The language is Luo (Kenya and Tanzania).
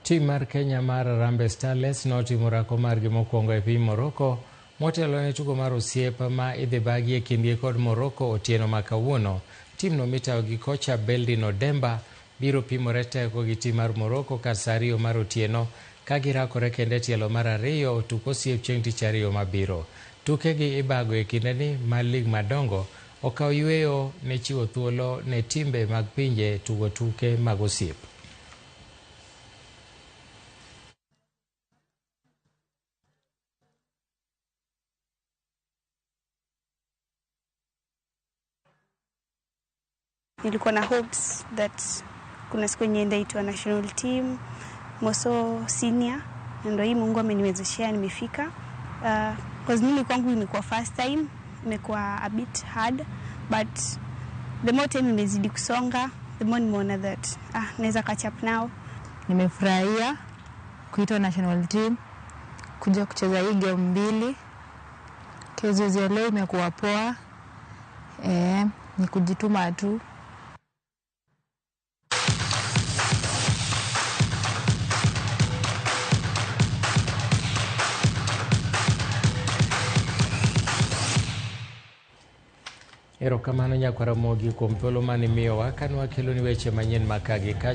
Tim mar Kenya mar Harambee Starlets notimo orako margi mokwongo e piny Morocco motelo ne tugo mar osiep ma idhi bagi e kindgi kod Morocco otieno ma kawuono. Timno mitayo gi kocha Beldin Odemba biro pimore teko gi tim mar Morocco kar saa 2 mar otieno ka girakore kendo e tielo mar 2 tuk osiep chieng' tich ariyo mabiro. Tukegi ibago e kindeni ma lig madongo okawo yueyo ne chiwo thuolo ne timbe mag pinje tugo tuke mag osiep. Nilikuwa na hopes that kuna siku yenye nitaitwa national team moso senior, na ndio hii Mungu ameniwezeshea nimefika. 'Cause mimi kwangu imekuwa first time, imekuwa a bit hard, but the more time imezidi kusonga, the more nimeona that naweza catch up now. Nimefurahia kuitwa national team, kuja kucheza hii game 2. Zoezi ya leo imekuwa poa. Ni kujituma tu. Erokamano nyakwar Ramogi kuom thuolo mane imiyowa kane wakeloni weche manyien makagi kacha.